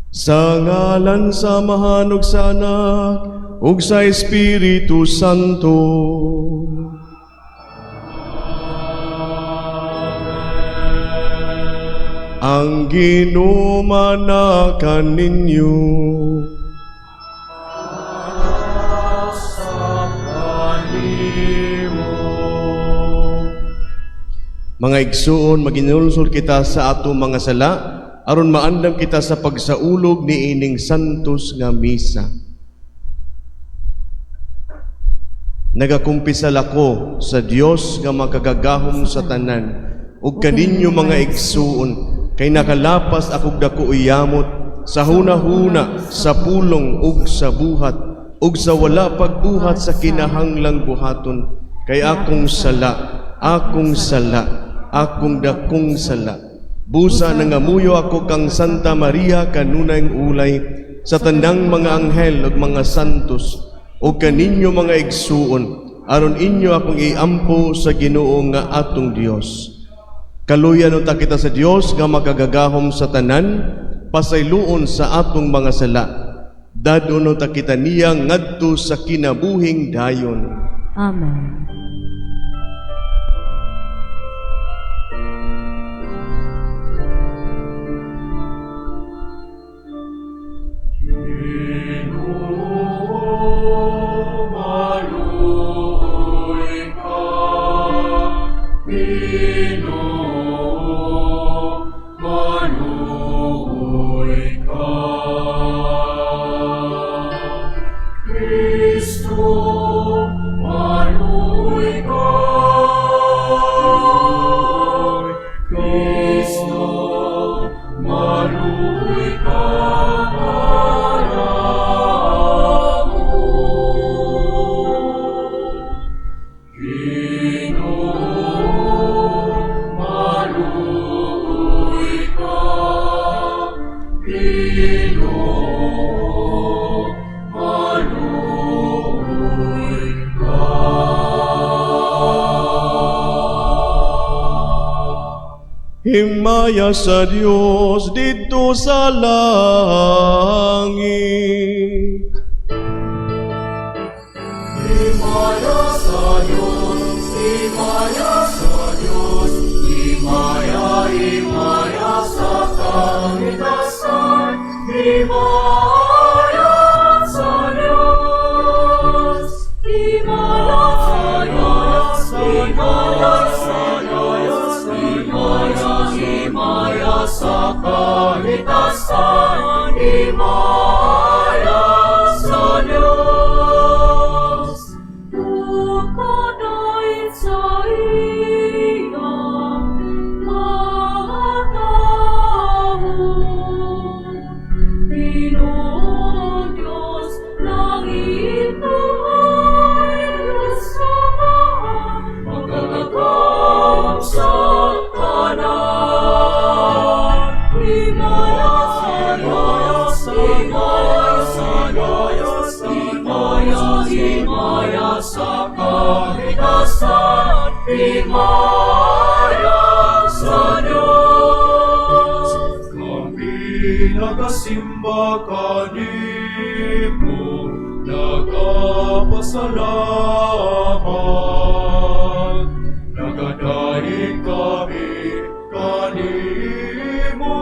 Sa ngalan sa Amahan ug sa Anak ug sa Espiritu Santo. Ang Ginoo maanaa kaninyo. Sa kanimo. Mga igsuon, maginulsol kita sa atong mga sala aron maandam kita sa pagsaulog ni ining santos nga misa. Nagakumpisal ako sa Dios nga makagagahom sa tanan ug kaninyo, mga igsuon, kay nakalapas akog dako yamot sa hunahuna, sa pulong ug sa buhat ug sa wala pagbuhat sa kinahanglang buhaton, kay akong sala, akong sala, akong dakong sala. Busa nangamuyo ako kang Santa Maria, kanunayng ulay, sa tanang mga anghel ug mga santos, ug kaninyo, mga igsuon, aron inyo akong iampo sa Ginoo nga atong Dios. Kaluyan unta kita sa Dios nga makagagahom sa tanan, pasayloon sa atong mga sala. Dad-on unta kita niya ngadto sa kinabuhing dayon. Amen. Ginoo, maluoy ka. Ginoo, maluoy ka. Kristo, maluoy ka. Kristo, maluoy ka kanamo. Ginoo, maluoy ka. Ginoo, maluoy ka. Himaya sa Dios didto sa langit. Himaya sa Diyos, himaya sa Diyos, himaya, himaya sa kahitasan, himaya sa Diyos. Himaya sa Diyos, himaya sa Diyos, himaya, himaya sa kahitasan, himaya sa Diyos. Ukadait sa iyang pagkatao. Ginoong Diyos, langit ay Diyos Amahan, Makagagahom sa tanan. Himaya sa Diyos, Himaya sa Diyos, himaya, himaya sa kahitasan, himaya sa Diyos. Kami nagasimba kanimo, nagapasalamat. Nagadaig kami kanimo,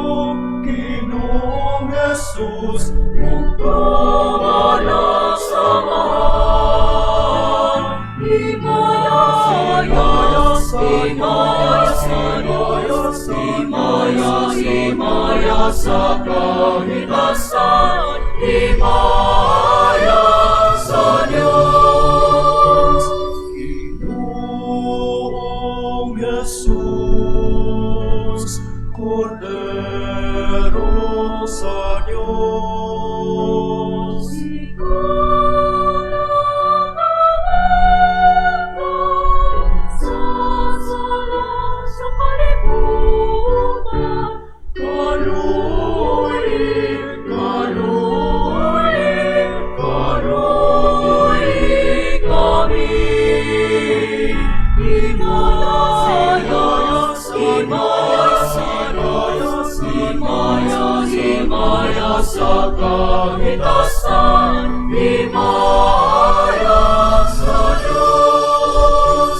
Ginoong Jesus, ug Tumana sa Amahan. Himaya sa Diyos, himaya sa Diyos, himaya, himaya sa kahitasan, himaya sa Diyos. Ginoong Jesus, Kordero sa Diyos. Ikaw ang nangangapa sa sala sa kalibutan. Kaluoy, kaluoy, kaluoy kami. Himaya sa Diyos, himaya sa Diyos, himaya, himaya. sa kahitasan, himaya sa Diyos.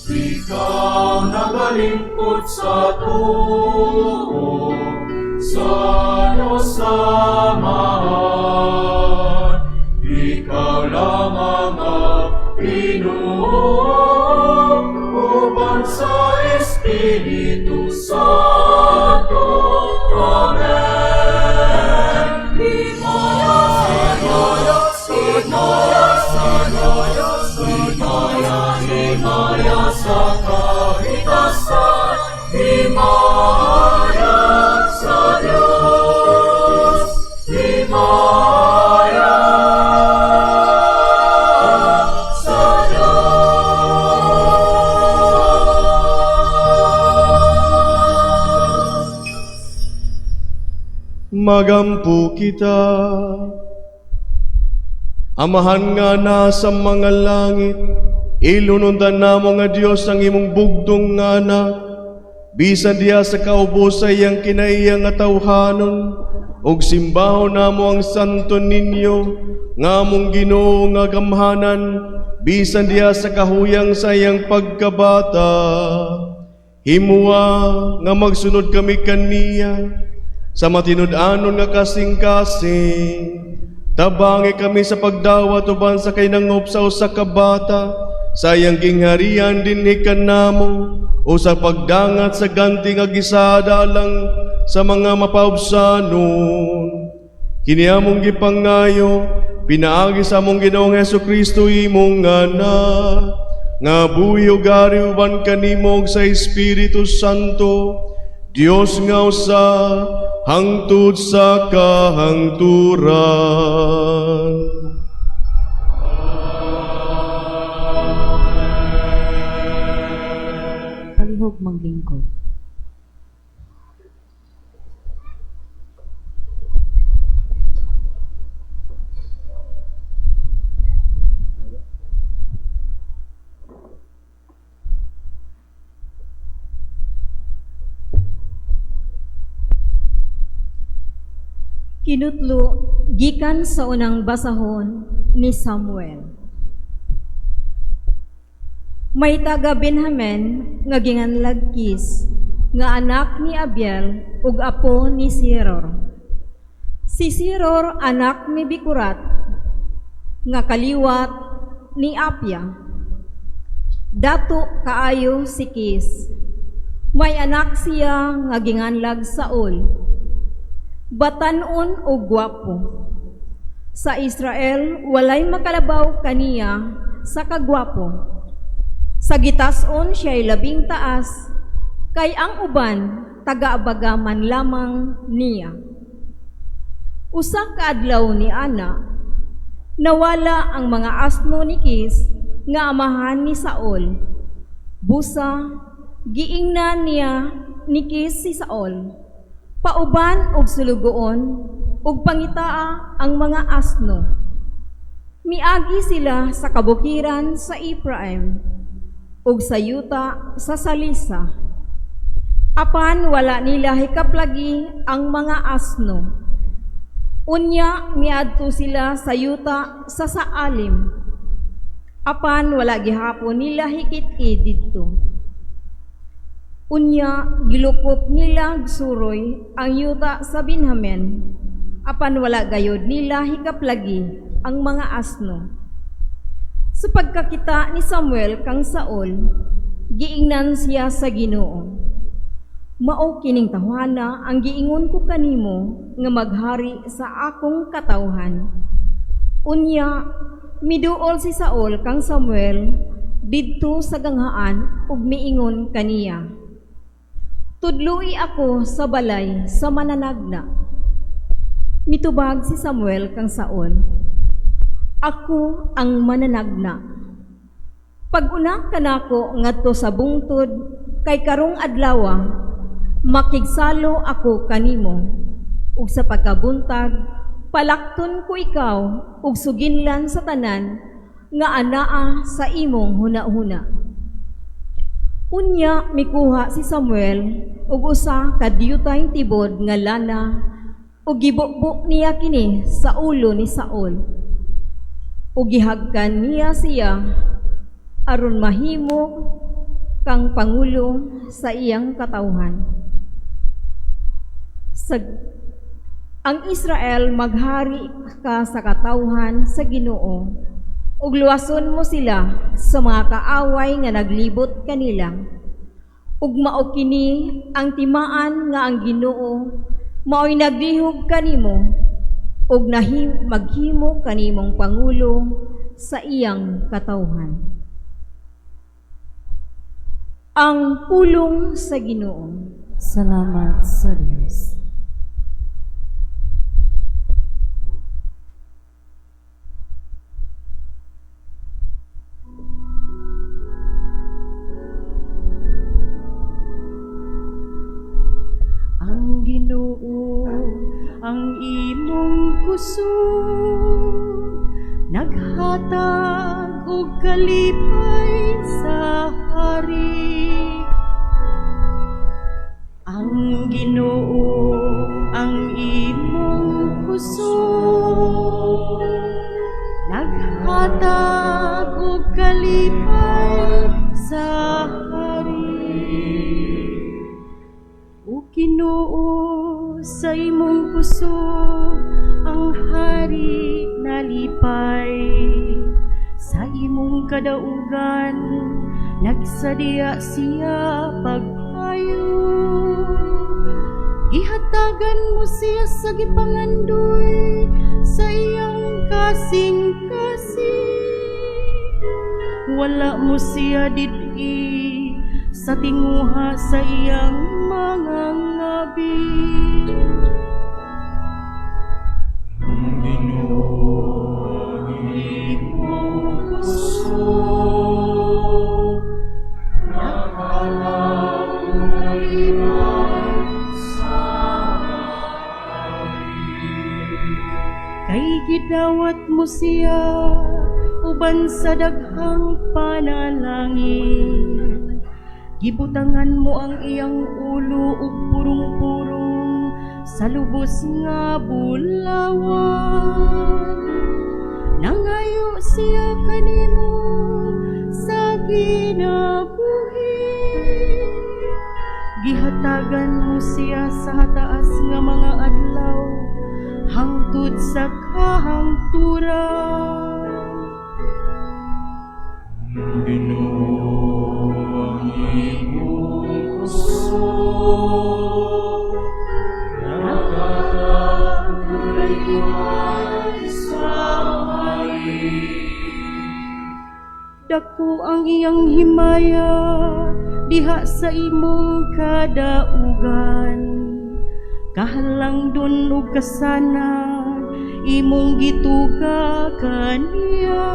Ikaw nagalingkod sa tuo, sa Diyos Amahan. Ikaw lamang ang Ginoo, uban sa Espiritu Santo. Amen. Himaya, himaya, himaya sa Diyos, himaya, himaya sa kahitasan, himaya sa Diyos, himaya sa Diyos. Magampo kita. Amahan nga nasa mga langit, ilunundan namo nga Dios ang imong bugtong nga anak. Bisan diha sa kaubos sa iyang kinaiya nga tawhanon, ug simbahon namo ang santo ninyo, nga among Ginoo nga gamhanan, bisan diha sa kahuyang sa iyang pagkabata. Himua nga magsunod kami kaniya sa matinud-anon nga kasing-kasing. Tabangi kami sa pagdawat uban sa kainangop sa usa ka bata sa iyang gingharian dinhi kanamo o sa pagdangat sa ganti nga gisada alang sa mga mapaubsanon. Kini among gipangayo pinaagi sa among Ginoong Hesus Kristo, imong anak, nga buhi ug ari uban kanimo ug sa Espiritu Santo, Dios nga usa hangtod sa kahangturan. Palihog maglingkod. Kinutlo gikan sa unang basahon ni Samuel. May taga Benjamin nga ginganlag Kis, nga anak ni Abiel ug apo ni Seror. Si Seror anak ni Bikurat, nga kaliwat ni Apia. Dato kaayo si Kis. May anak siya nga ginganlag Saul. Batan-on o gwapo. Sa Israel, walay makalabaw kaniya sa kagwapo. Sa gitason siya'y labing taas, kay ang uban taga-abaga man lamang niya. Usa ka adlaw ni ana, nawala ang mga asno ni Kis nga amahan ni Saul. Busa, giingnan niya ni Kis si Saul. Pauban og sulugoon ug pangitaa ang mga asno. Miagi sila sa kabukiran sa Ephraim ug sa yuta sa Salisa. Apan wala nila hikaplagi ang mga asno. Unya miadto sila sa yuta sa Saalim. Apan wala gihapon nila hikit-i didto. Unya gilukop nila suroy ang yuta sa Benjamin. Apan wala gayod nila hikaplagi ang mga asno. Sa pagkakita ni Samuel kang Saul, giingnan siya sa Ginoo. Mao kining tawhana ang giingon ko kanimo nga maghari sa akong katawhan. Unya miduol si Saul kang Samuel didto sa ganghaan ug miingon kaniya. Tudloi ako sa balay sa mananagna. Mitubag si Samuel kang Saul. Ako ang mananagna. Pag-una kanako ngadto sa bungtod kay karong adlawa makigsalo ako kanimo ug sa pagkabuntag palakton ko ikaw ug suginlan sa tanan nga anaa sa imong hunahuna. Unya mikuha si Samuel og usa ka diyutay tibod nga lana Ug gibubo niya kini sa ulo ni Saul. Ug gihagkan niya siya aron mahimo kang pangulo sa iyang katawhan. Sa ang Israel, maghari ka sa katawhan sa Ginoo ug luwason mo sila sa mga kaaway nga naglibot kanila. Ug mao kini ang timaan nga ang Ginoo mao'y naglihog kanimo ug maghimo kanimong pangulo sa iyang katawhan. Ang pulong sa Ginoo. Salamat sa Dios. Ang Ginoo ang imong kusog, naghatag og kalipay sa hari. Ang Ginoo ang imong kusog, naghatag og kalipay sa hari. O Ginoo, sa imong kusog ang hari nalipay. Sa imong kadaugan nagsadya siya pag-ayo. Gihatagan mo siya sa gipangandoy sa iyang kasing-kasing. Wala mo siya did-i sa tinguha sa iyang mga ngabi. Ang Ginoo ang imong kusog, naghatag og kalipay sa hari. Kay gidawat mo siya uban sa daghang panalangin. Gibutangan mo ang iyang ulo og purong-purong sa lubos nga bulawan. Nangayo siya kanimo sa kinabuhi. Gihatagan mo siya sa hataas nga mga adlaw hangtod sa kahangturan. Ang Ginoo ang imong kusog, naghatag og kalipay sa hari. Dako ang iyang himaya diha sa imong kadaugan. Kahalangdon ug kasanag imong gituga kaniya.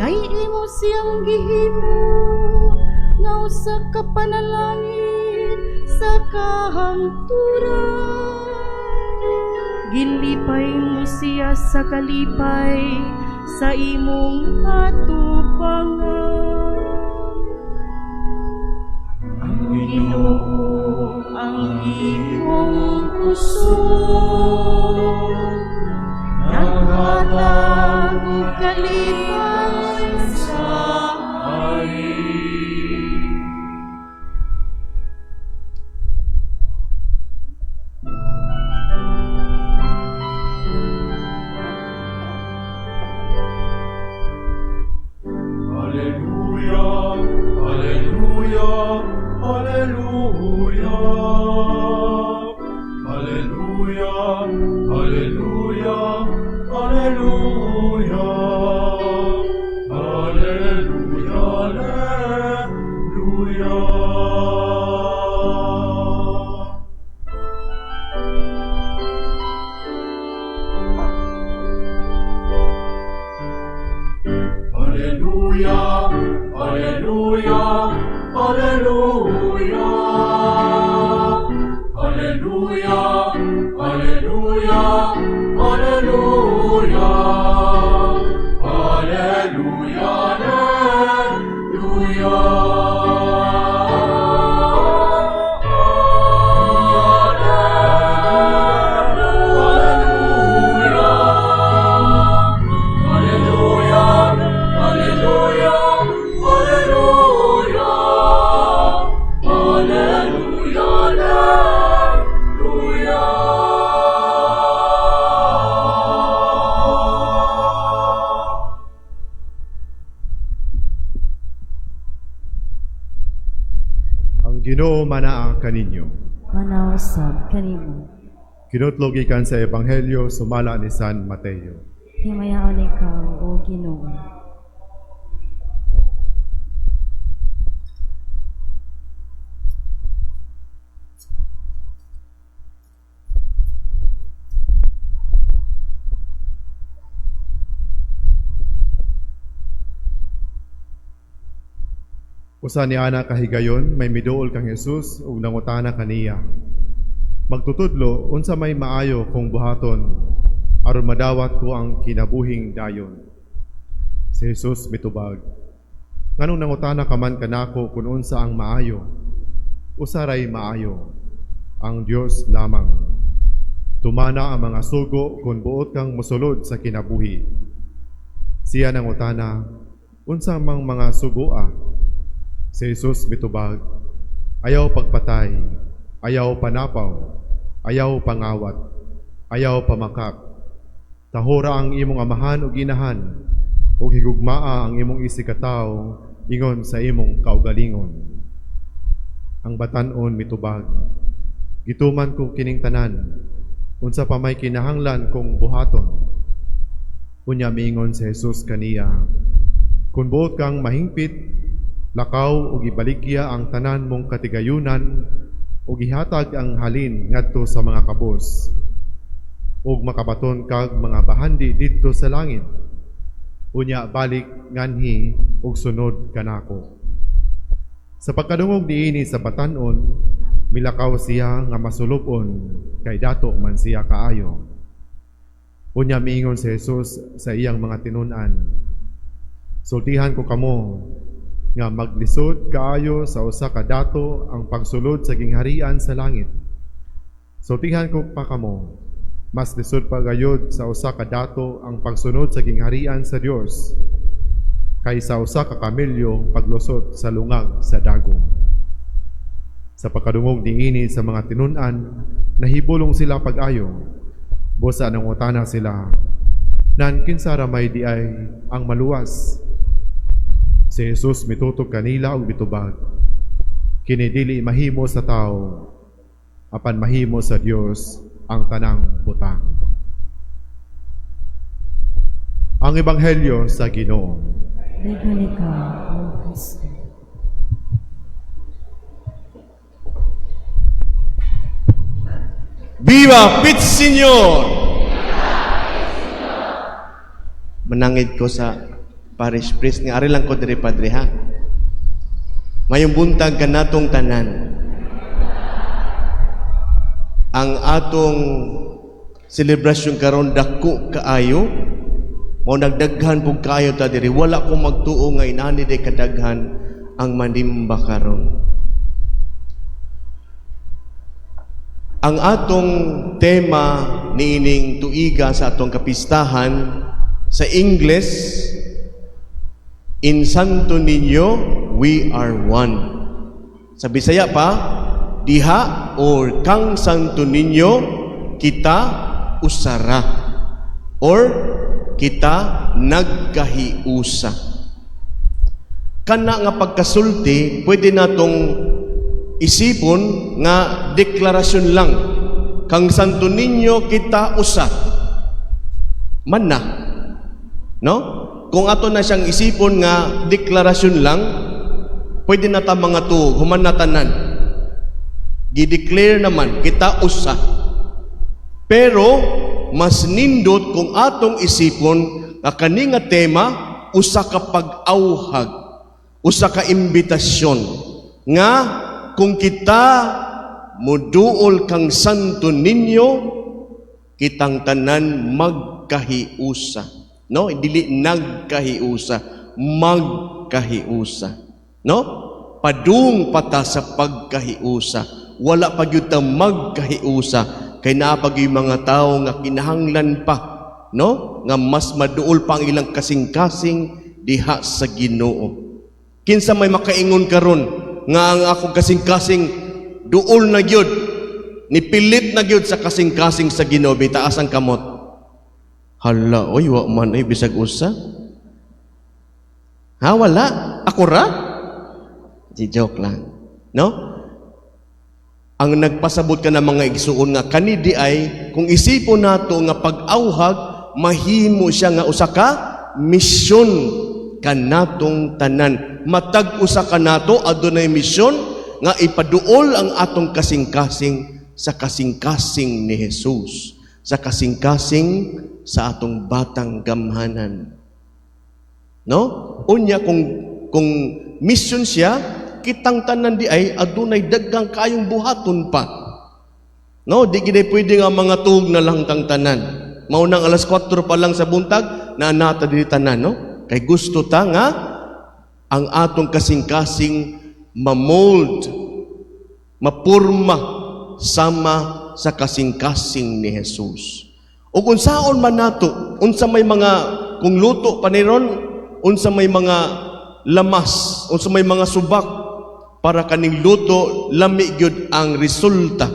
Kay imo siyang gihimo nga usa ka panalangin sa kahangturan. Gilipay mo siya sa kalipay sa imong atubangan. Ang Ginoo ang imong kusog, naghatag og kalipay sa hari. Alleluia, Alleluia, Alleluia. Alleluia, Alleluia, Alleluia. Alleluia, Alleluia. Alleluia, Alleluia, Alleluia. Alleluia, Alleluia, Alleluia. Ginoo manaa kaninyo. Manawa sab kanimo. Kinutlo gikan sa Ebanghelyo sumala ni San Mateo. Himayaon ikaw, O Ginoo. Usa ni ana kahigayon may miduol kang Jesus ug nangutana kaniya. Magtutudlo, unsa may maayo kong buhaton aron madawat ko ang kinabuhing dayon? Si Jesus mitubag, nganong nangutana ka man kanako kung unsa ang maayo? Usa ray maayo, ang Dios lamang. Tumana ang mga sugo kung buot kang mosulod sa kinabuhi. Siya nangutana, unsa mang mga sugoa? Si Jesus mitubag, ayaw pagpatay, ayaw panapaw, ayaw pangawat, ayaw pamakak. Tahura ang imong amahan ug inahan, ug higugmaa ang imong isigkatawo ingon sa imong kaugalingon. Ang batan-on mitubag, gituman ko kining tanan, unsa pa may kinahanglan kong buhaton? Unya miingon si Jesus kaniya, kung buot kang mahingpit, lakaw ug ibaligya ang tanan mong katigayunan ug ihatag ang halin ngadto sa mga kabos ug makabaton kag mga bahandi didto sa langit. Unya balik nganhi ug sunod kanako. Sa pagkadungog niini sa batan-on, milakaw siya nga masulub-on kay dato man siya kaayo. Unya miingon si Jesus sa iyang mga tinun-an, sultihan ko kamo nga maglisod kaayo sa usa ka dato ang pagsulod sa gingharian sa langit. Sultihan ko pa kamo, mas lisod pa gayud sa usa ka dato ang pagsunod sa gingharian sa Dios kaysa usa ka kamelyo paglusot sa lungag sa dagom. Sa pagkadungog niini sa mga tinun-an, nahibulong sila pag-ayo. Busa nangutana sila, nan kinsa ra may diay ang maluwas? Si Jesus mitutob kanila ug mitubag, kini dili mahimo sa tawo, apan mahimo sa Dios ang tanang butang. Ang Ebanghelyo sa Ginoo. Daghang ikaw, O Kristo. Viva Pit Señor! Manangid ko sa parish priest nga ari lang ko diri, padre, ha. Mayong buntag kanatong tanan. Ang atong selebrasyon karon dako kaayo. Mao nagdaghan pug kaayo ta diri. Wala ko magtuo nga inani day kadaghan ang manimba karon. Ang atong tema niining tuiga sa atong kapistahan sa English, "In Santo Niño, we are one." Sa Bisaya pa, diha or kang Santo Niño, kita usara. Or kita nagkahiusa. Kana nga pagkasulti, pwede natong isipon nga deklarasyon lang. Kang Santo Niño, kita usa. Man na. No? Kung ato na siyang isipon nga deklarasyon lang, pwede na ta mga tuo, human na tanan. Gi-declare naman, kita usa. Pero, mas nindot kung atong isipon nga kani nga tema, usa ka pag-awhag, usa ka imbitasyon, nga kung kita muduol kang Santo Niño, kitang tanan magkahiusa. No? Dili nagkahiusa, magkahiusa. No? Padung pata sa pagkahiusa. Wala pa gyud ta magkahiusa kay naa pa gyud mga tawo nga kinahanglan pa, no? Nga mas maduol pa ang ilang kasing-kasing diha sa Ginoo. Kinsa may makaingon karon nga ang akong kasing-kasing duol na gyud, nipilit na gyud sa kasing-kasing sa Ginoo, bitaas ang kamot. Hala, oy, wa man ay bisag usa. Ha, wala. Ako ra? Di joke lang. No? Ang nagpasabot ka ng mga igsuon nga kani diay, kung isipon nato nga pag-awhag, mahimo siya nga usa ka misyon kanatong tanan. Matag usa ka nato adunay misyon nga ipaduol ang atong kasing-kasing sa kasing-kasing ni Jesus, sa kasing-kasing sa atong batang gamhanan. No? Unya kung mission siya, kitang tanan diay adunay daghang kayong buhaton pa. No, di gid pwede nga mga tuog na lang tang tanan. Mao nang alas 4 pa lang sa buntag na nata diri tanan, no? Kay gusto ta nga ang atong kasing-kasing ma-mold, mapurma sama sa kasing-kasing ni Jesus. Ug unsaon man nato, unsa may mga, kung luto pa ni ron, unsa may mga lamas, unsa may mga subak para kaning luto lami gyud ang resulta.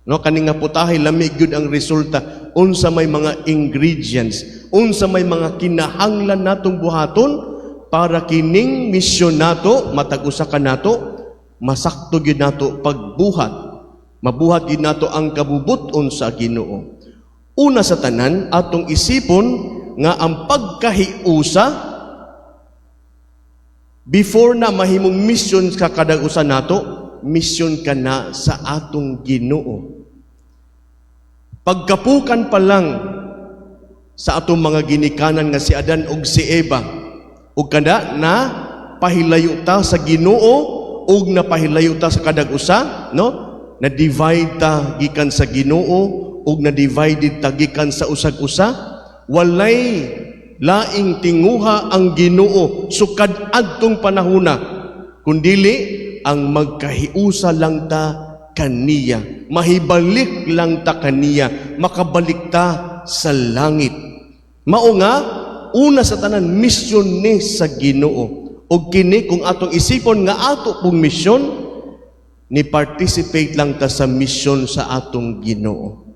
No, kaning nga putahe lami gyud ang resulta. Unsa may mga ingredients, unsa may mga kinahanglan natong buhaton para kining misyon nato, matag usa ka nato, masakto gyud nato pagbuhat. Mabuhat gyud nato ang kabubut-on sa Ginoo. Una sa tanan, atong isipon nga ang pagkahiusa, before na mahimong mission ka kada usa nato, mission ka na sa atong Ginoo. Pagkapukan pa lang sa atong mga ginikanan nga si Adan ug si Eva, ug kada na pahilayo ta sa Ginoo ug napahilayo ta sa kadag usa, no? Na divide ta gikan sa Ginoo ug na divided ta gikan sa usag usa, walay laing tinguha ang Ginoo sukad adtong panahona kundili ang magkahiusa lang ta kaniya, mahibalik lang ta kaniya, makabalik ta sa langit. Mao nga una sa tanan, misyon ni sa Ginoo. Ug kini, kung atong isipon nga ato pong misyon, ni participate lang ta sa misyon sa atong Ginoo.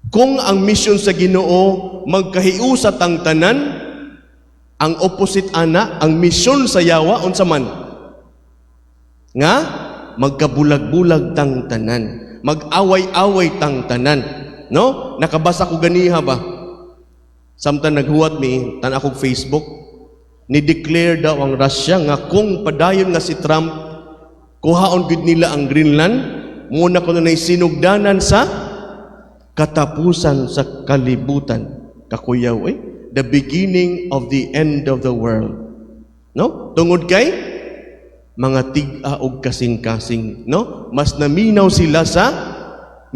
Kung ang misyon sa Ginoo magkahiusa tang tanan, ang opposite ana, ang misyon sa yawa, unsa man? Nga magkabulag-bulag tang tanan, mag-away-away tang tanan, no? Nakabasa ko ganiha ba? Samtang naghuwat mi, tan akong Facebook, ni declare daw ang Russia nga kung padayon nga si Trump, kuhaon gid nila ang Greenland, muna kuno na sinugdanan sa katapusan sa kalibutan. Kakuyaw eh. The beginning of the end of the world. No? Tungod kay mga tig-a og kasing-kasing, no? Mas naminaw sila sa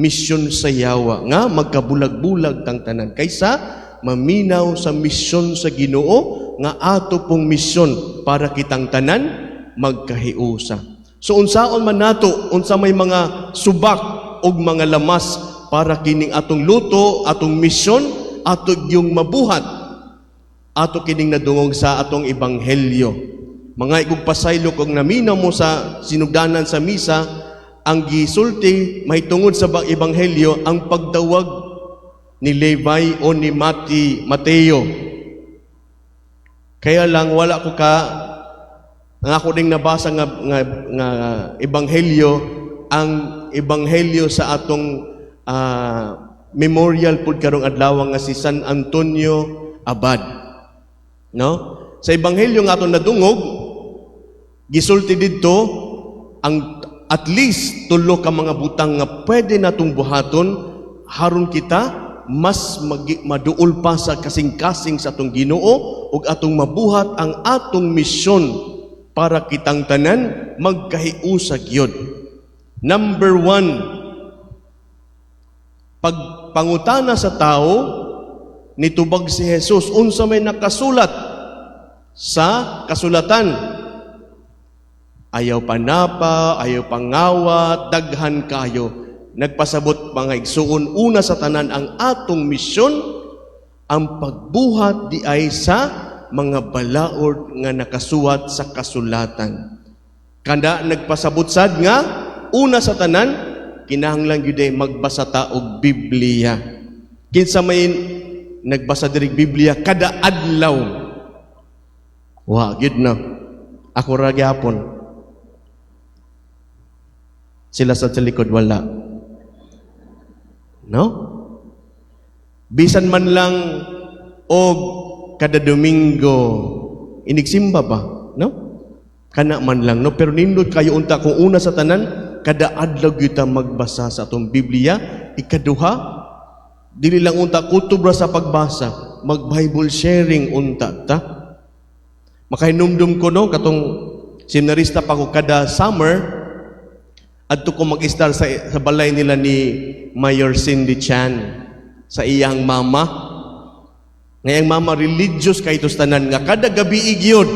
misyon sa yawa nga magkabulag-bulag tang tanan kaysa maminaw sa misyon sa Ginoo nga ato pong misyon para kitang tanan magkahiusa. So unsaon man nato, unsa may mga subak og mga lamas para kining atong luto, atong misyon, ato yung mabuhat. Ato kining nadungog sa atong ebanghelyo. Mga igug pasaylo, kung naminaw mo sa sinugdanan sa misa, ang gisulti mahitungod sa ebanghelyo ang pagtawag ni Levi o ni Mateo. Kaya lang wala ko ka ang ako ding nabasa nga ebanghelyo, ang ebanghelyo sa atong memorial pud karong adlaw nga si San Antonio Abad. No? Sa ebanghelyo nga atong nadungog, gisulti didto ang at least tulo ka mga butang nga pwede natong buhaton haron kita mas maduol pa sa kasing-kasing sa atong Ginoo ug atong mabuhat ang atong misyon para kitang tanan magkahiusa gyud. Number one, pagpangutana sa tao, nitubag si Jesus, unsa may nakasulat sa kasulatan? Ayaw panapa, ayaw pangawat, daghan kayo. Nagpasabot, mga igsuon, una sa tanan, ang atong misyon, ang pagbuhat di ay sa mga balaod nga nakasuwat sa kasulatan. Kanda nagpasabot sad nga una sa tanan, kinahanglan gyud ay magbasa ta og Biblia. Kinsa may nagbasa diri Biblia kada adlaw? Wa gyud, no? Ako ra gyapon. Sila sa likod, wala. No? Bisan man lang og kada Domingo inigsimba ba, no? Kana man lang, no? Pero nindot kayo unta kung una sa tanan kada adlaw gyud ta magbasa sa atong Biblia. Ikaduha, dili lang unta kutob ra sa pagbasa, mag Bible sharing unta ta. Makahinumdum ko, no, katong seminarista pa ko, kada summer adto ko mag-istar sa balay nila ni Mayor Cindy Chan sa iyang mama. Ngayang mama religious kay tanan nga kada gabi gyud.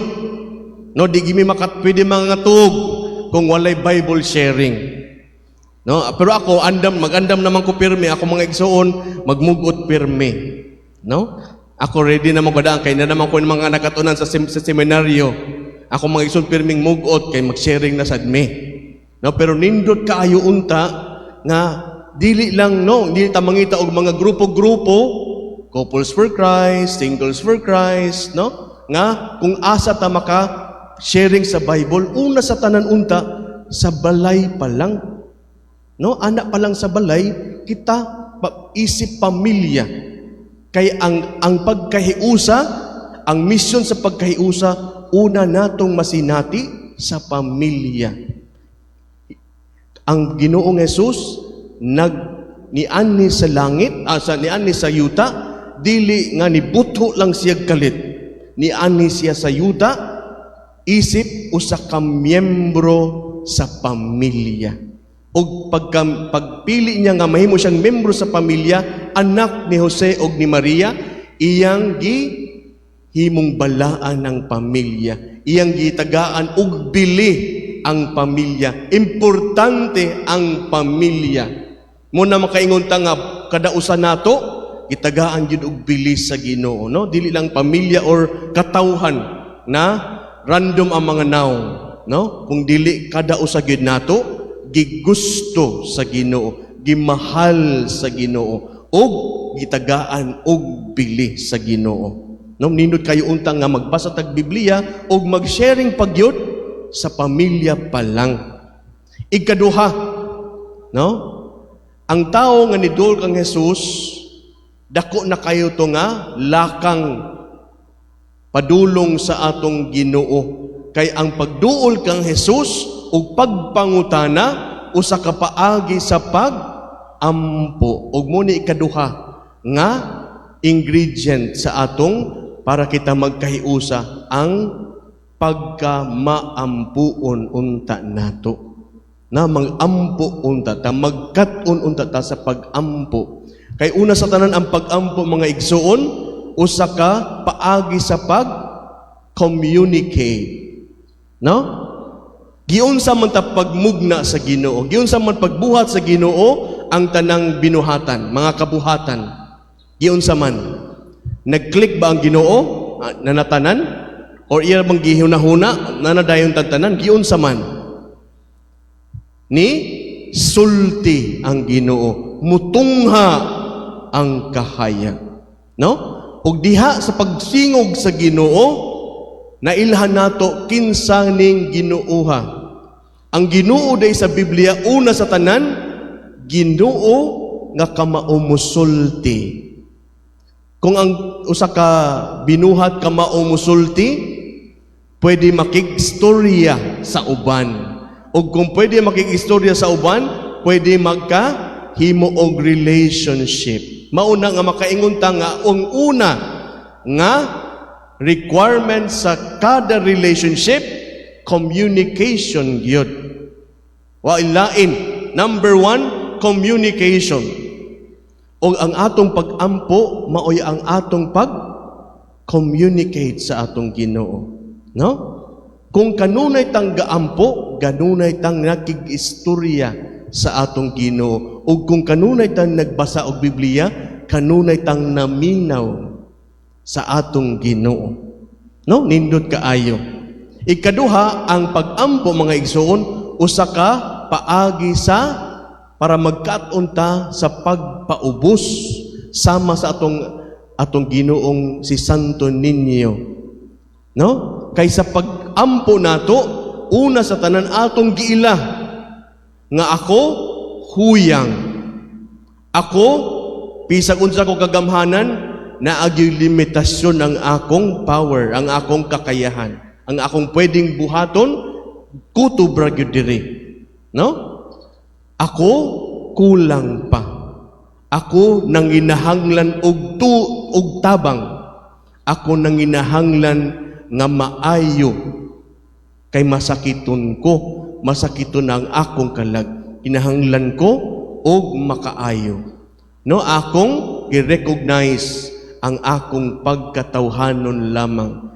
No, di gimi makat pwede mangatug kung walay Bible sharing. No, pero ako andam, magandam naman ko pirmi ako, mga igsuon, magmugot pirmi. No? Ako ready naman ko daan kay na naman ko ng mga nakatunan sa seminaryo. Ako mga igsuon pirming mugot kay mag-sharing na sad mi. No, pero nindot kaayo unta nga dili lang, no, dili ta mangita og mga grupo-grupo, Couples for Christ, Singles for Christ, no? Nga kung asa ta maka sharing sa Bible, una sa tanan unta sa balay pa lang. No, anak pa lang sa balay kita isip pamilya. Kay ang pagkahiusa, ang misyon sa pagkahiusa, una natong masinati sa pamilya. Ang Ginoong Jesus nag nianhi sa langit, sa nianhi sa yuta, dili nga nibuto lang siya kalit. Nianhi siya sa yuta isip usa ka miyembro sa pamilya. Og pagka, pagpili niya nga mahimo siyang membro sa pamilya, anak ni Jose og ni Maria, iyang gi himong balaan ng pamilya. Iyang gitagaan og bili ang pamilya. Importante ang pamilya. Muna makaingon ta nga kada usa nato gitagaan gyud og bili sa Ginoo, no? Dili lang pamilya or katawhan na random ang mga nawong, no? Kung dili kada usa gyud nato gigusto sa Ginoo, gimahal sa Ginoo ug gitagaan og bili sa Ginoo. No, nindot kayo unta nga magbasa tag Biblia ug mag-sharing pagyud sa pamilya pa lang. Ikaduha, no? Ang tao nga niduol kang Jesus, dako na kayo to nga lakang padulong sa atong Ginoo. Kay ang pagduol kang Jesus ug pagpangutana usa ka paagi sa pag-ampo. Ug mo ni ikaduha nga ingredient sa atong para kita magkahiusa, ang pagkamaampuon unta nato na mag-ampo unta ta, magkat-on unta ta sa pag-ampo. Kay una sa tanan, ang pag-ampo, mga igsuon, usa ka paagi sa pag communicate, no? Giunsa man ta pagmugna sa Ginoo, giunsa man pagbuhat sa Ginoo ang tanang binuhatan, mga kabuhatan? Giunsa man? Nag-click ba ang Ginoo na natanan or iya bang gihuna-huna na nadayon tantanan? Giunsa man? Ni sulti ang Ginoo, mutungha ang kahayag, no? Ug diha sa pagsingog sa Ginoo, nailhan nato kinsa ning Ginooha. Ang Ginoo day sa Biblia, una sa tanan, Ginoo nga kamao musulti. Kung ang usa ka binuhat kamao musulti, pwede makigstorya sa uban. Ug kung pwede makigstorya sa uban, pwede magka himo og relationship. Mauna nga makaingon ta nga ang una nga requirement sa kada relationship, communication gyud. Wa ilain. Number one, communication. O ang atong pag-ampo, maoy ang atong pag communicate sa atong Ginoo. No? Kung kanunay tang gaampo, ganunay tang nakig-istorya sa atong Ginoo. Ug kung kanunay tang nagbasa og Biblia, kanunay tang naminaw sa atong Ginoo. No? Nindot kaayo. Ikaduha, ang pag-ampo, mga igsuon, usa ka paagi sa para magkat-on ta sa pagpaubos sama sa atong Ginoong si Santo Niño. No? Kay sa pag-ampo nato, una sa tanan atong giila Nga ako huyang. Ako bisag unsa ko kagamhanan, naa gyoy limitasyon ang akong power, ang akong kakayahan, ang akong pwedeng buhaton, kutob ra gyud diri. No? Ako kulang pa. Ako nanginahanglan og tu og tabang. Ako nanginahanglan nga maayo kay masakiton ko, masakiton ang akong kalag. Kinahanglan ko og makaayo. No, akong gi-recognize ang akong pagkatawhanon lamang.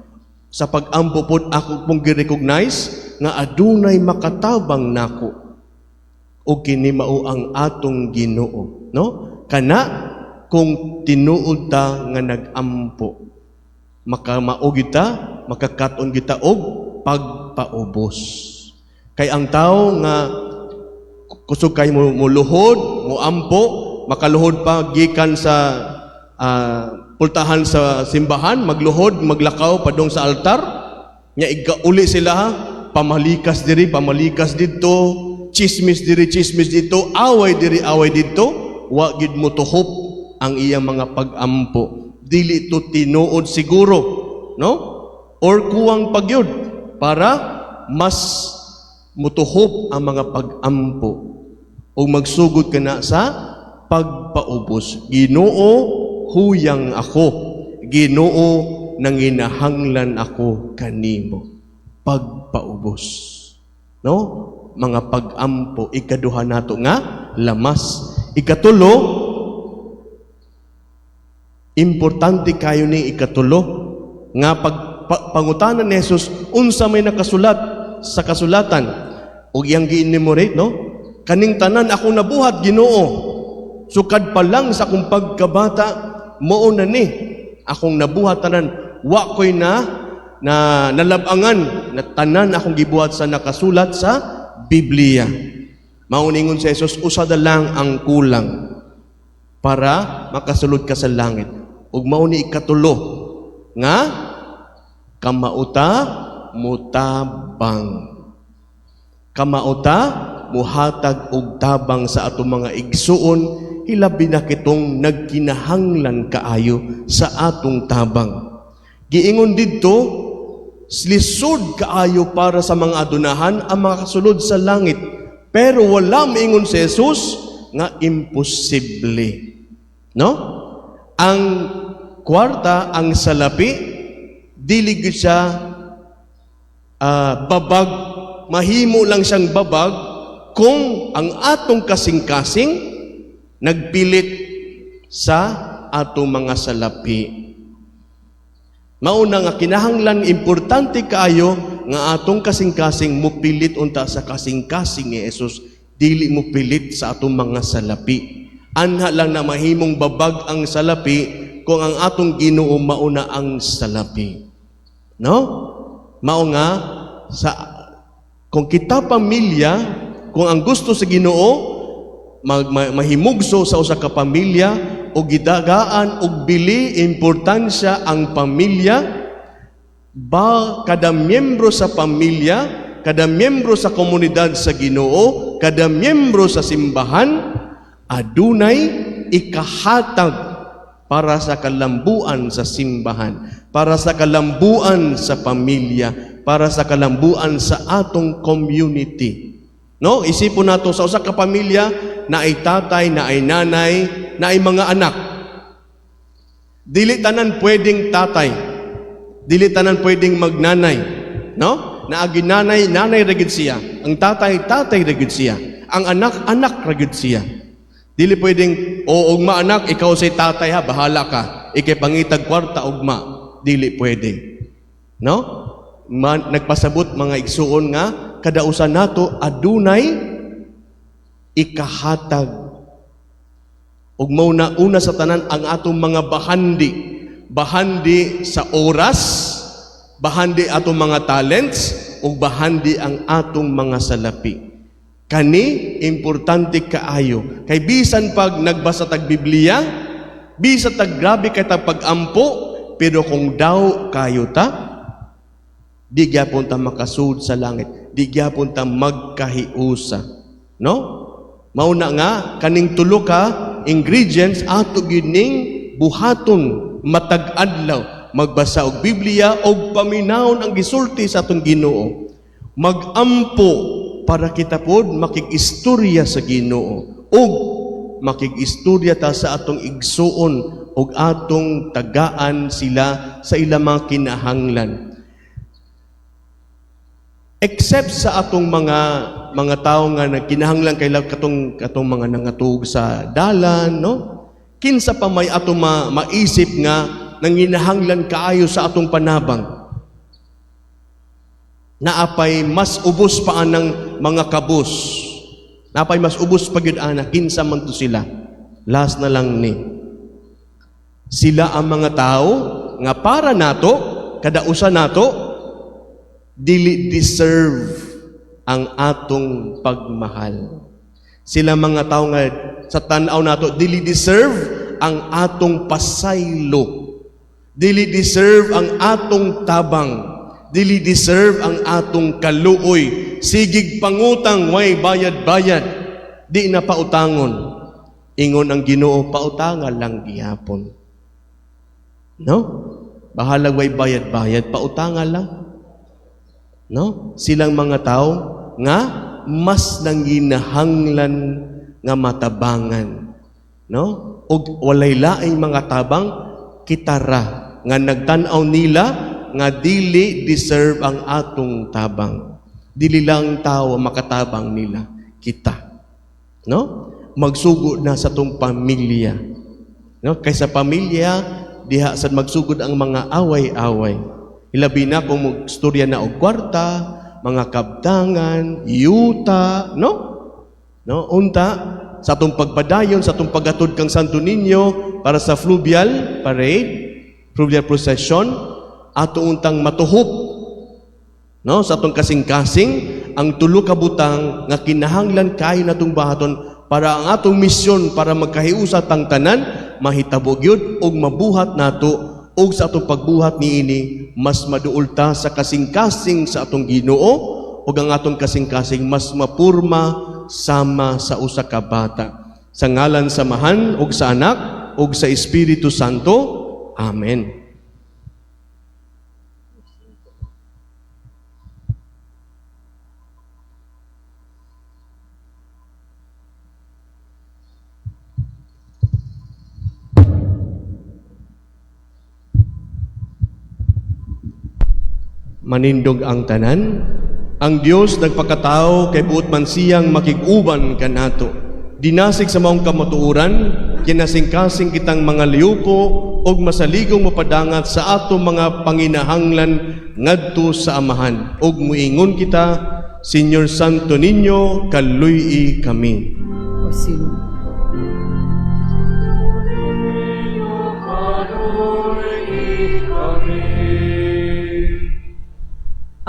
Sa pag-ampo pod, ako pong gi-recognize nga adunay makatabang nako o kini mao ang atong Ginoo, no? Kana kung tinuod ta nga nag-ampo, makamao kita, makakaton kita og pagpaubos. Kay ang tao nga kusog kay mo muluhod, mo ampo, makaluhod pa gikan sa pultahan sa simbahan, magluhod, maglakaw padung sa altar, nya igauli sila ha, pamalikas diri, pamalikas didto, chismis diri, chismis didto, away diri, away didto, wa gid mo tuhop ang iyang mga pag-ampo. Dili to tinuod siguro, no? Or kuwang pagyud para mas mutuhop ang mga pag-ampo o magsugod ka na sa pagpaubos. Ginoo, huyang ako. Ginoo, nanginahanglan ako kanimo. Pagpaubos. No? Mga pag-ampo, ikaduha nato nga lamas. Ikatulo, importante kayo ni ikatulo nga pag pangutanan ni Jesus unsa may nakasulat sa kasulatan ug iyang gi-enumerate, no? Kaning tanan ako nabuhat, Ginoo, sukad pa lang sa akong pagkabata, mao na ni akong nabuhat tanan, wa ko'y na na nalabangan na tanan akong gibuhat sa nakasulat sa Biblia. Mao ningon si Jesus, usa na lang ang kulang para makasulod ka sa langit. Ug mao ni ikatulo nga kamauta mutabang. Kamauta muhatag og tabang sa atong mga igsuon, hilabi na kitong nagkinahanglan kaayo sa atong tabang. Giingon didto, lisod kaayo para sa mga adunahan ang makasulod sa langit. Pero wala miingon si Jesus nga imposible. No? Ang kwarta, ang salapi, dili gyud siya babag, mahimo lang siyang babag kung ang atong kasing-kasing nagpilit sa atong mga salapi. Mauna nga kinahanglan, importante kaayo nga atong kasing-kasing mupilit unta sa kasing-kasing ni Jesus, dili mupilit sa atong mga salapi. Anha lang na mahimong babag ang salapi kung ang atong Ginoo mauna ang salapi. No? Mao nga sa kung kita pamilya, kung ang gusto sa Ginoo mahimugso sa usa ka pamilya o gidagaan og bili importansya ang pamilya ba, kada miyembro sa pamilya, kada miyembro sa komunidad sa Ginoo, kada miyembro sa simbahan adunay ikahatag para sa kalambuan sa simbahan, para sa kalambuan sa pamilya, para sa kalambuan sa atong community. No, isipon nato sa usa ka pamilya naay tatay, naay nanay, naay mga anak. Dili tanan pwedeng tatay. Dili tanan pwedeng magnanay. No? Naagi nanay, nanay ra gid siya. Ang tatay, tatay ra gid siya. Ang anak, anak ra gid siya. Dili pwedeng, "O ugma anak, ikaw say tatay ha, bahala ka. Ikay pangitag kwarta ugma." Dili pwede. No? Nagpasabot, mga igsuon, nga kada usa nato adunay ikahatag. Ug mao na una sa tanan ang atong mga bahandi. Bahandi sa oras, bahandi atong mga talents, ug bahandi ang atong mga salapi. Kani importante kaayo. Kay bisan pag nagbasa tag Biblia, bisan tag grabe kay tag pag-ampo, pero kung daw kayo ta, di gyapon ta makasud sa langit, di gyapon ta magkahiusa. No? Mauna nga kaning tulo ka ingredients ato gyud ning buhaton matag adlaw, magbasa og Biblia og paminawon ang gisulti sa atong Ginoo. Magampo para kita pod makig-istorya sa Ginoo ug makig-istorya ta sa atong igsuon ug atong tagaan sila sa ilang mga kinahanglan. Except sa atong mga tao nga nagkinahanglan kay katong katong mga nangatug sa dalan, no? Kinsa pa may atong maisip nga nanginahanglan kaayo sa atong panabang? Naapay mas ubos pa anang mga kabus. Naapay mas ubos pa gyud ana, kinsa man to sila? Last na lang ni. Sila ang mga tao nga para nato, kada usa nato, dili deserve ang atong pagmahal. Sila mga tao nga sa tan-aw nato dili deserve ang atong pasaylo. Dili deserve ang atong tabang. Dili deserve ang atong kaluoy. Sigig pangutang, way bayad-bayad. Di na pautangon. Ingon ang Ginoo, pautanga lang gihapon. No? Bahalag way bayad-bayad, pautanga lang. No? Silang mga tao nga mas nanginahanglan nga matabangan. No? Og walay laing mga tabang kitara nga nagtan-aw nila nga dili deserve ang atong tabang. Dili lang tao ang makatabang nila, kita. No? Magsugod na sa atong pamilya. No? Kaysa pamilya, diha sad magsugod ang mga away-away. Ilabi na kung magstorya na og kwarta, mga kabtangan, yuta, no? No, unta sa atong pagpadayon, sa atong paghatod kang Santo Niño para sa fluvial parade, fluvial procession, ato untang matuhop, no, sa atong kasing-kasing ang tulo ka butang nga kinahanglan kayo natong bahaton para ang atong misyon para magkahiusa tang tanan mahitabo gyud ug mabuhat nato, ug sa atong pagbuhat niini mas maduol ta sa kasing-kasing sa atong Ginoo ug ang atong kasing-kasing mas mapurma sama sa usa ka bata. Sa ngalan sa Amahan ug sa Anak ug sa Espiritu Santo. Amen. Manindog ang tanan. Ang Dios nagpakatao kay buot man siyang makig-uban kanato. Dinasig sa maong kamatuoran, kinasingkasing kitang mga liupo og masaligong mapadangat sa atong mga panginahanglan ngadto sa Amahan. Og muingon kita, Señor Santo Niño, kaluy-i kami. O sin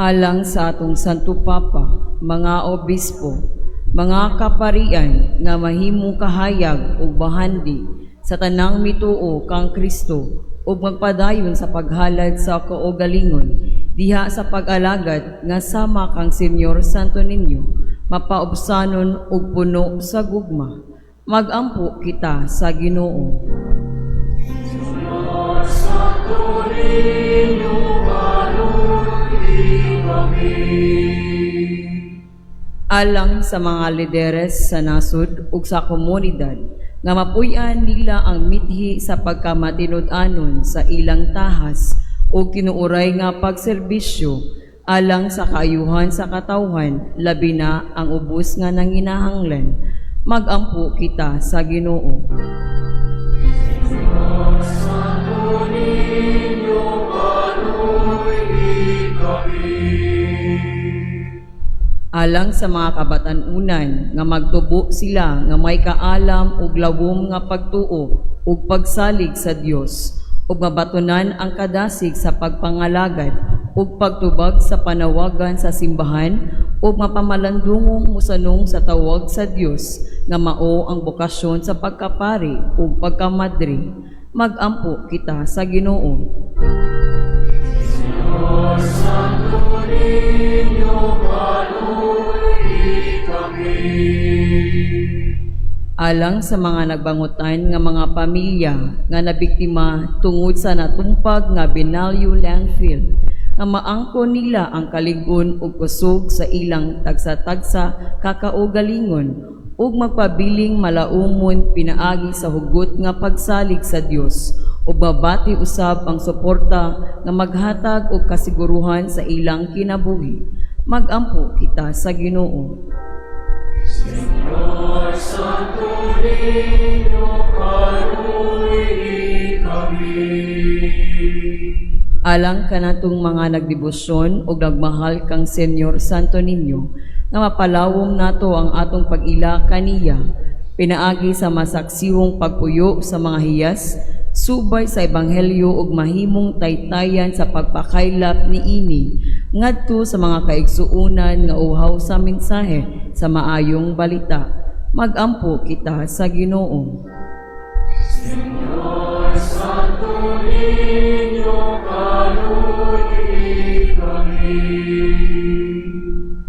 Alang sa atong Santo Papa, mga obispo, mga kaparian nga mahimo kahayag ug bahandi sa tanang mituo kang Kristo ug magpadayon sa paghalad sa kaugalingon diha sa pag-alagad nga sama kang Señor Santo Niño, mapaubsanon ug puno sa gugma. Magampo kita sa Ginoo. Señor Santo Niño, kaluy-i kami. Alang sa mga lideres sa nasod ug sa komunidad nga mapuy-an nila ang mithi sa pagkamatinud-anon sa ilang tahas o kinuuray nga pagserbisyo alang sa kaayuhan sa katawhan, labi na ang ubos nga nanginahanglan. Magampo kita sa Ginoo. Señor Santo Niño, kaluy-i kami. Alang sa mga kabatan-unan nga magtubo sila nga may kaalam ug lawom nga pagtuo ug pagsalig sa Dios ug mabatunan ang kadasig sa pagpangalagad ug pagtubag sa panawagan sa simbahan ug mapamalandungong mosanong sa tawag sa Dios nga mao ang bokasyon sa pagkapari ug pagkamadre. Magampo kita sa Ginoo. Señor Santo Niño, kaluy kami. Alang sa mga nagbangutan nga mga pamilya nga nabiktima tungod sa natumpag nga Binaliw Landfill, nga maangkon nila ang kalig-on ug kusog sa ilang tagsa-tagsa kakaugalingon ug magpabiling malaumon pinaagi sa hugot nga pagsalig sa Dios ug mabati usab ang suporta nga maghatag og kasiguruhan sa ilang kinabuhi. Magampo kita sa Ginoo. Señor Santo Niño, kaluy kami. Alang kanatong mga nagdebosyon ug nagmahal kang Senyor Santo Niño, nga mapalawom nato ang atong pag-ila kaniya pinaagi sa masaksihong pagpuyo sa mga hiyas subay sa ebanghelyo ug mahimong taytayan sa pagpakaylap niini ngadto sa mga kaigsuonan nga uhaw sa mensahe sa maayong balita. Magampo kita sa Ginoo. Señor Santo Niño, kaluy kami.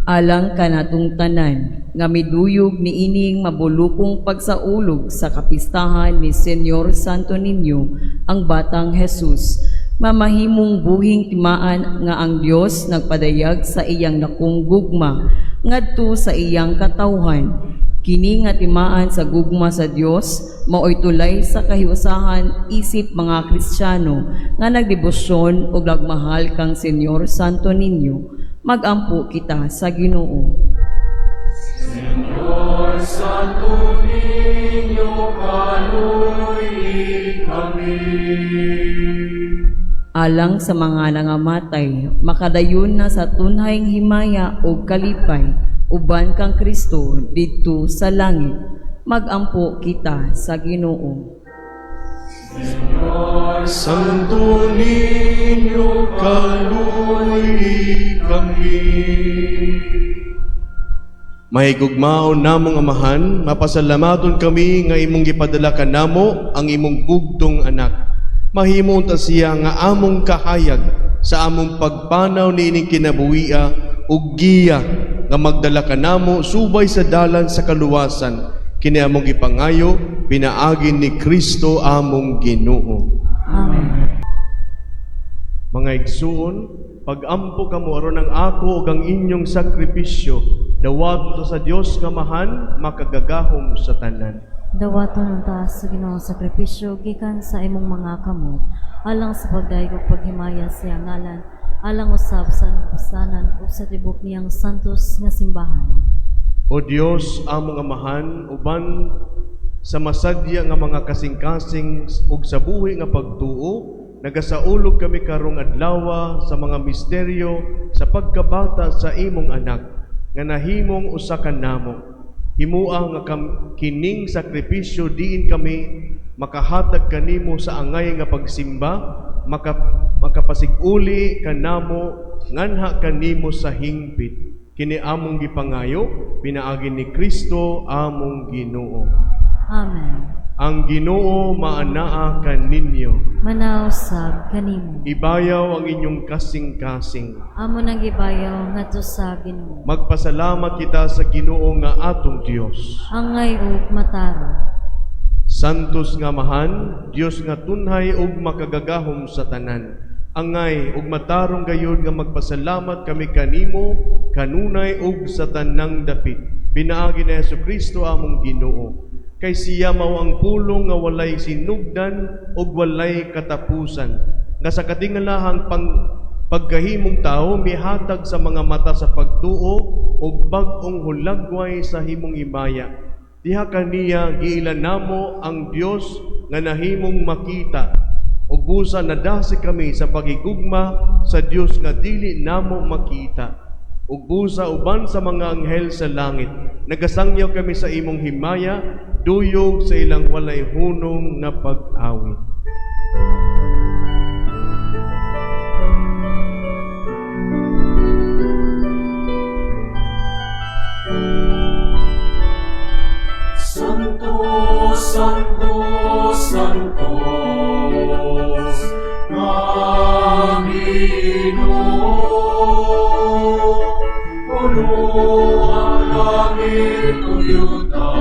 Alang kanatong tanan nga miduyog niining mabulukong pagsaulog sa kapistahan ni Senyor Santo Niño, ang Batang Jesus, mamahimong buhing timaan nga ang Dios nagpadayag sa iyang dakong gugma ngadto sa iyang katawhan. Kini nga timaan sa gugma sa Dios maoy tulay sa kahiusahan isip mga Kristiyano nga nagdebosyon ug nagmahal kang Senyor Santo Niño. Magampo kita sa Ginoo. Señor Santo Niño, kaluy kami. Alang sa mga nangamatay, makadayon na sa tunhayng himaya ug kalipay uban kang Kristo didto sa langit. Magampo kita sa Ginoo. Santo Niño, kaluy kami. Mahigugmaon namong Amahan, mapasalamaton kami nga imong gipadala kanamo ang imong bugtong anak. Mahimo unta siya nga among kahayag sa among pagpanaw niining kinabuhia ug giya nga magdala kanamo subay sa dalan sa kaluwasan. Kini among gipangayo pinaagi ni Kristo among Ginoo. Amen. Mga igsuon, pag-ampo kamo aron ang ako ug ang inyong sakripisyo, dawaton sa Dios nga Amahan, makagagahom sa tanan. Dawaton unta sa Ginoo ang sakripisyo gikan sa imong mga kamot, alang sa pagdayeg ug paghimaya sa iyang ngalan, alang usab sa kapusanan ug sa tibok niyang santos nga simbahan. O Dios, among Amahan, uban sa masadya nga mga kasing-kasing ug sa buhi nga pagtuo, nagasaulog kami karong adlawa sa mga misteryo sa pagkabata sa imong anak nga nahimong usa ka namo. Himua nga kining sakripisyo diin kami makahatag kanimo sa angay nga pagsimba, makapasig-uli kanamo nganha kanimo sa hingpit. Kini among gipangayo pinaagi ni Kristo among Ginoo. Amen. Ang Ginoo maanaa kaninyo. Manaw sab kanimo. Ibayaw ang inyong kasing-kasing. Amo nang gibayaw ngadto sa Ginoo. Magpasalamat kita sa Ginoo nga atong Dios. Angay ug matarong. Santos nga Amahan, Dios nga tunhay ug makagagahom sa tanan. Angay ug matarong gayud nga magpasalamat kami kanimo kanunay ug sa tanang dapit. Pinaagi ni Hesukristo among Ginoo. Kay siya mao ang pulong nga walay sinugdan ug walay katapusan. Nga sa katingalahang pagkahimong tao mihatag sa mga mata sa pagtuo ug bag-ong hulagway sa himong himaya. Diha kaniya giila namo ang Dios nga nahimong makita ug busa nadasig kami sa pagigugma sa Dios nga dili namo makita. Ug busa uban sa mga anghel sa langit, nagasangyaw kami sa imong himaya, duyog sa ilang walay hunong nga pag-awit. Santo, Santo, Santo, nga Ginoo. Mapuno ang langit ug yuta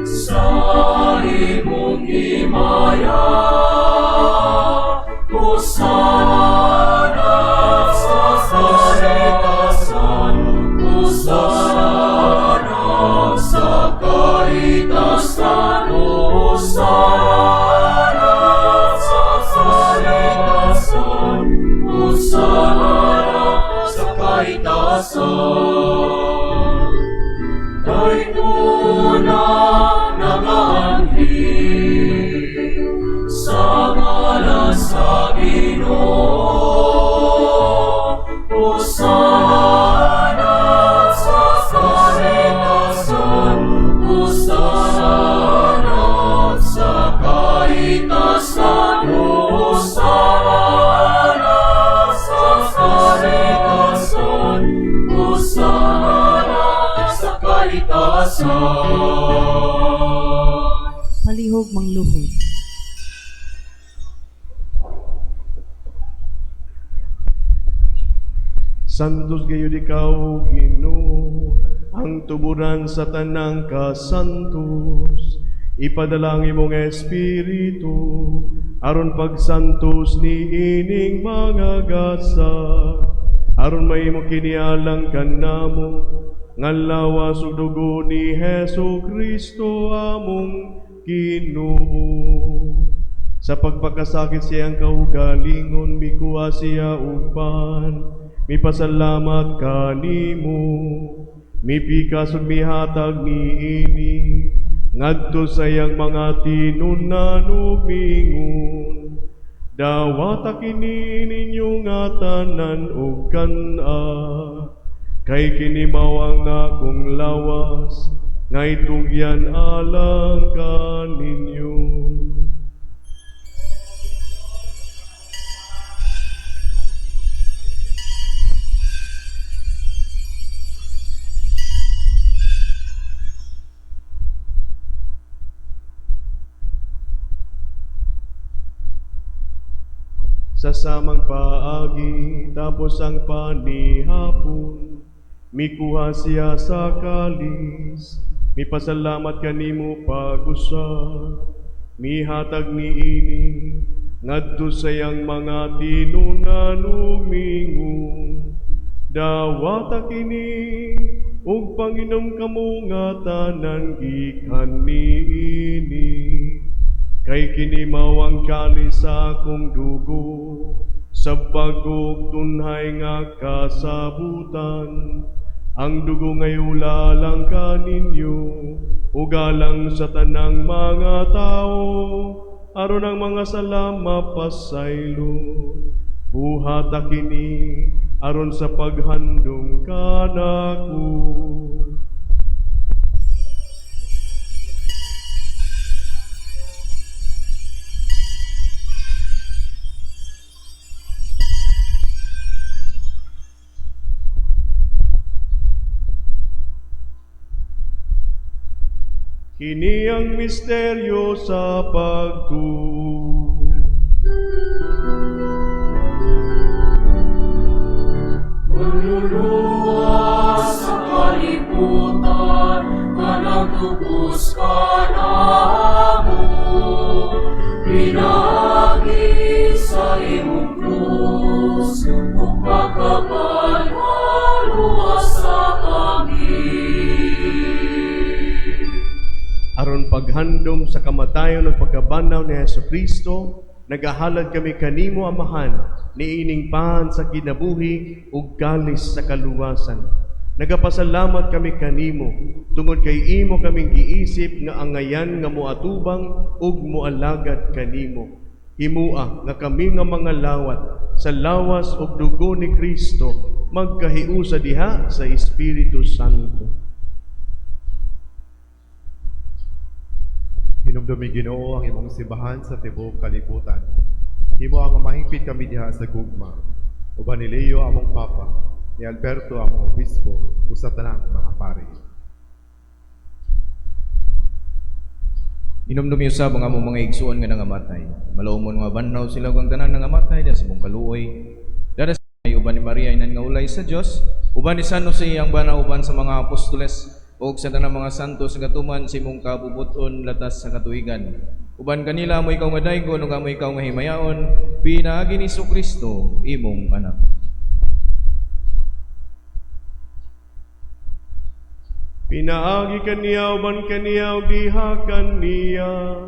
sa imong himaya. Hosana sa kaitasan, Hosana sa kaitasan, Hosana sa kaitasan, Hosana sa kaitasan. Daytoy nagaanhi sa ngalan sa Ginoo. Hosana sa kaitasan, Hosana sa kaitasan, Hosana sa kaitasan, Hosana sa kaitasan. Palihog mangluhod. Santos gayud ikaw, Ginoo, ang tuburan sa tanang kasantos. Ipadala ang imong espiritu aron pagsantos ni ining mga gasa, aron mahimo kini alang kanamo nga lawas ug dugo ni Hesus Kristo among Ginoo. Sa pagpakasakit sa iyang kaugalingon, mikuha siya og pan, mipasalamat kanimo, mipikas ug mihatag niini ngadto sa iyang mga tinunan ug miingon, "Dawata kini ninyo nga tanan ug kan-a, kay kini mao ang akong lawas nga itugyan alang kaninyo." Sa samang paagi, tapos ang panihapon, mikuha siya sa kalis, mipasalamat kanimo pag-usa, mihatag niini ngadto sa iyang mga tinunan ug mingon, "Dawata kini ug panginom kamo nga tanan gikan niini, kay kini mao ang kalis sa akong dugo sa bag-ong tunhay nga kasabutan. Ang dugo nga iula alang kaninyo ug alang sa tanang mga tawo aron ang mga sala mapasaylo. Buhata kini aron sa paghandom kanako." Kini ang misteryo sa pagtuo. Manluluwas sa kalibutan, nga nagtubos kanamo, pinaagi sa imong krus, ug pagkabanhaw luwasa kami. Aron paghandom sa kamatayon ug pagkabanhaw ni Hesus Kristo, nagahalad kami kanimo, Amahan, niining pan sa kinabuhi ug kalis sa kaluwasan. Nagapasalamat kami kanimo tungod kay imo kaming giisip nga angayan nga moatubang ug moalagad kanimo. Himua nga kami nga mga lawat sa lawas ug dugo ni Kristo magkahiusa diha sa Espiritu Santo. Hinumdumi, Ginoo, ang imong simbahan sa tibuok kalibutan. Himo nga mahingpit kami diha sa gugma. Uban ni Leo among Papa, ni Alberto among Obispo, ug sa tanang mga pari. Hinumdumi usab ang among mga igsuon nga nangamatay. Malaumon nga banhaw sila ug ang tanan nangamatay diha sa imong kaluoy. Dara sa uban uban ni Maria inan nga ulay sa Dios, uban ni San Jose ang bana, uban sa mga apostoles ug sa tanang mga santos nga tuman sa imong kabubut-on latas sa katuigan. Uban kanila amo ikaw nga daygon ug amo ikaw nga himayaon pinaagi ni Kristo imong anak. Pinaagi kaniya, uban kaniya ug diha kaniya,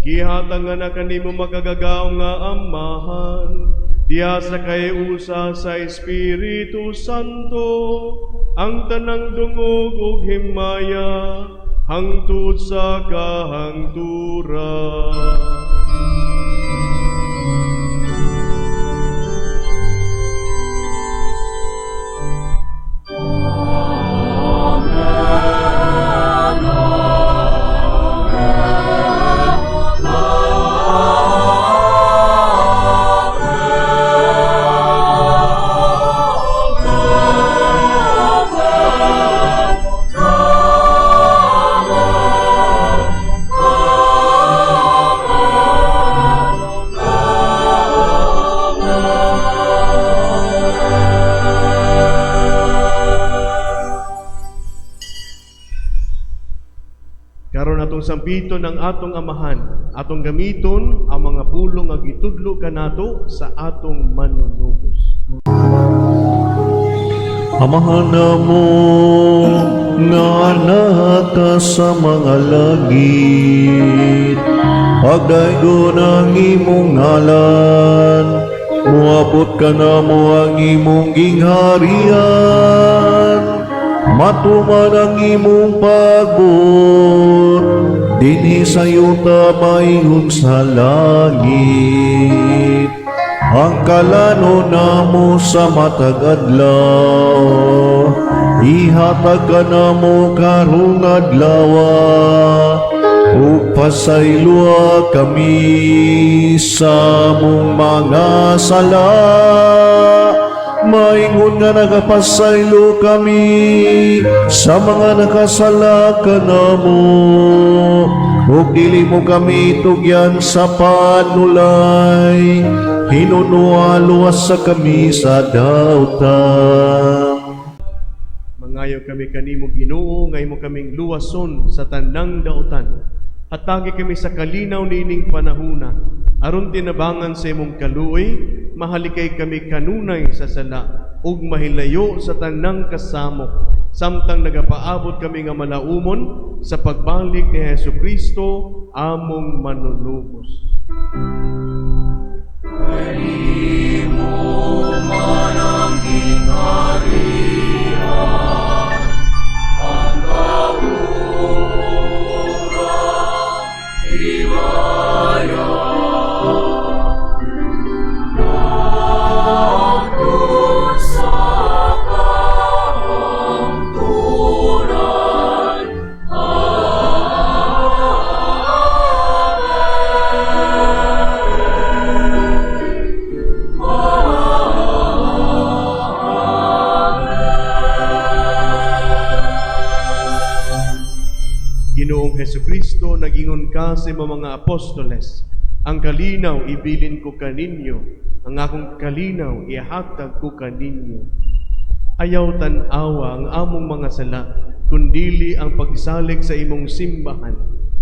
gihatag nga na kanimo makagagahom nga Amahan, diha sa kay-usa sa Espiritu Santo, ang tanang dungog ug himaya hangtod sa kahangturan. Karon atong sampiton ang atong Amahan, atong gamiton ang mga pulong nga gitudlo kanato sa atong manunubos. Amahan namo nga naa ka sa mga langit, pagdaygon ang imong ngalan, muabot kanamo ang imong gingharian, matuman ang imong pagbuot dinhi sa yuta maingon sa langit. Ang kalanon namo sa matag adlaw, ihatag kanamo karong adlaw, ug pasayloa kami sa among mga sala, maingon nga nagapasaylo kami sa mga nakasala kanamo, ug dili mo kami tugyan sa panulay, hinunua luwasa kami sa dautan. Mangayo kami kanimo, Ginoo, nga imo kaming luwason sa tanang dautan. Hatagi kami sa kalinaw niining panahuna, aron tinabangan sa imong kaluoy, mahalikay kami kanunay sa sala ug mahilayo sa tanang kasamok, samtang nagapaabot kami nga malaumon sa pagbalik ni Hesus Kristo among manunubos. Kanimo man ang gingharian, ang gahom, himaya, hangtod sa kahangturan. Amen. Ginoong Hesukristo, nagingon ka sa imong mga apostoles, "Ang kalinaw ibilin ko kaninyo, ang akong kalinaw ihatag ko kaninyo." Ayaw tan-awa ang among mga sala, kundili ang pagsalig sa imong simbahan.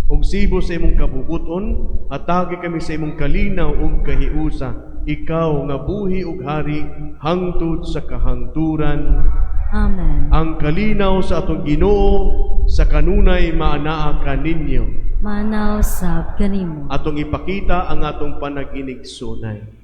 Ug sibo sa imong kabubuton, hatagi kami sa imong kalinaw ug kahiusa, ikaw nga buhi ug hari hangtod sa kahangturan. Amen. Ang kalinaw sa atong Ginoo sa kanunay maanaa kaninyo. Maanaa usab kanimo. Atong ipakita ang atong panag-inigsunay.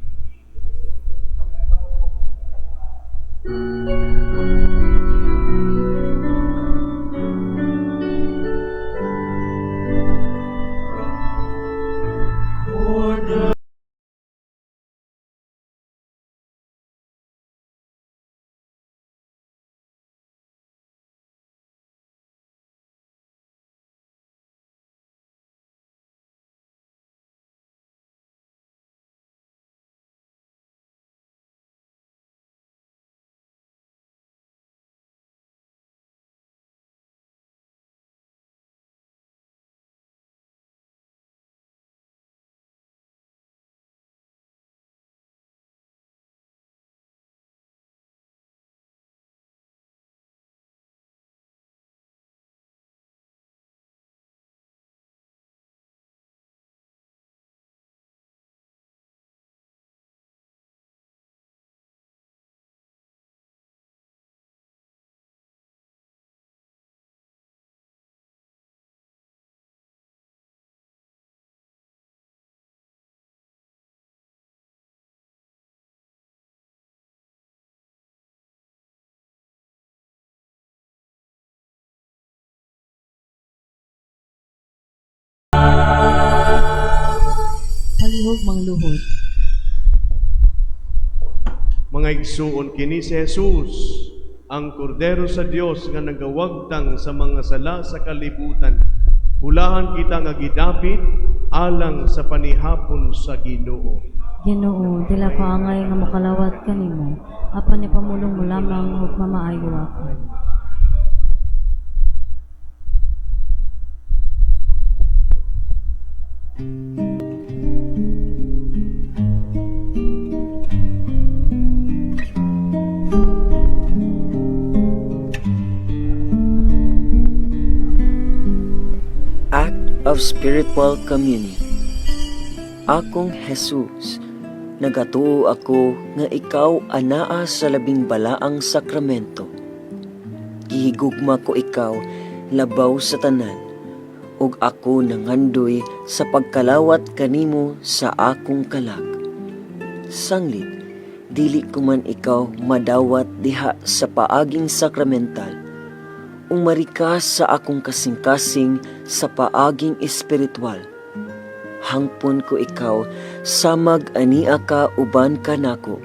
Palihog mangluhod. Mga igsuon, kini si Jesus, ang Kordero sa Dios nga nagawagtang sa mga sala sa kalibutan. Hulahan kita nga gidapit alang sa panihapon sa Ginoo. Ginoo, dili ko angay nga mokalawat kanimo, apan ipamulong mo lamang ug mamaayo ako. Act of Spiritual Communion. Akong Jesus, nagatuo ako nga ikaw anaa sa labing balaang sakramento. Gihigugma ko ikaw labaw sa tanan, ug ako nangandoy sa pagkalawat kanimo sa akong kalag. Sanglit, dili ko man ikaw madawat diha sa paaging sakramental. Umari ka sa akong kasing-kasing sa paaging espiritual. Hangpon ko ikaw samag ania ka uban kanako,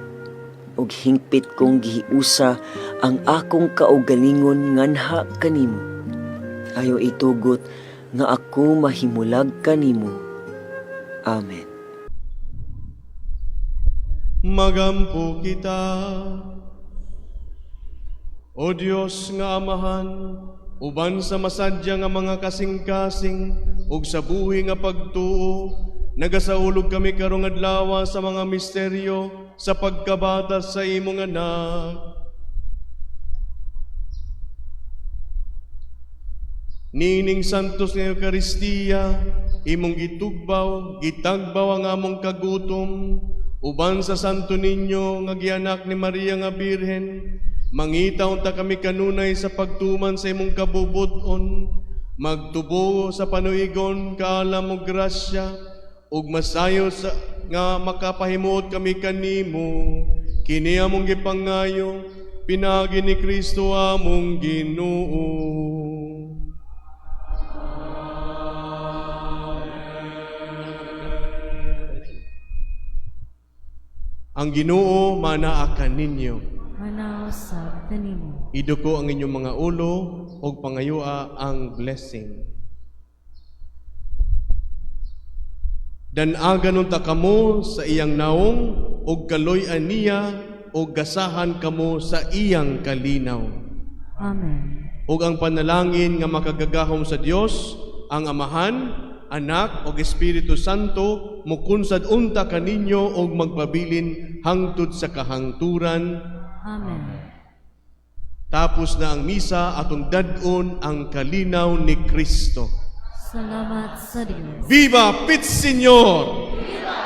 ug hingpit kong gihiusa ang akong kaugalingon nganha kanimo. Ayo itugot nga ako mahimulag kanimo. Amen. Magampo kita. O Dios nga Amahan, uban sa masadya nga mga kasing-kasing ug sa buhi nga pagtuo, nagasaulog kami karong adlaw sa mga misteryo sa pagkabata sa imong anak. Nining santos nga Eukaristiya, imong gitugbaw, gitagbaw ang among kagutom, uban sa Santo Niño nga gianak ni Maria nga Birhen, mangita unta kami kanunay sa pagtuman sa imong kabubut-on, magtubo sa panuigon kaalam ug grasya, ug masayo sa nga makapahimuot kami kanimo. Kini among gipangayo, pinaagi ni Kristo among Ginoo. Ang Ginoo manaa kaninyo. Manausab kanimo. Iduko ang inyong mga ulo ug pangayua ang blessing. Dan-agan unta kamo sa iyang naong ug kaloy-an niya ug gasahan kamo sa iyang kalinaw. Amen. Ug ang panalangin nga makagagahom sa Dios, ang Amahan, Anak ug Espiritu Santo mukunsad unta kaninyo ug magpabilin hangtod sa kahangturan. Amen. Tapos na ang misa, atong dad-on ang kalinaw ni Kristo. Salamat sa Dios. Viva Pit Señor! Viva!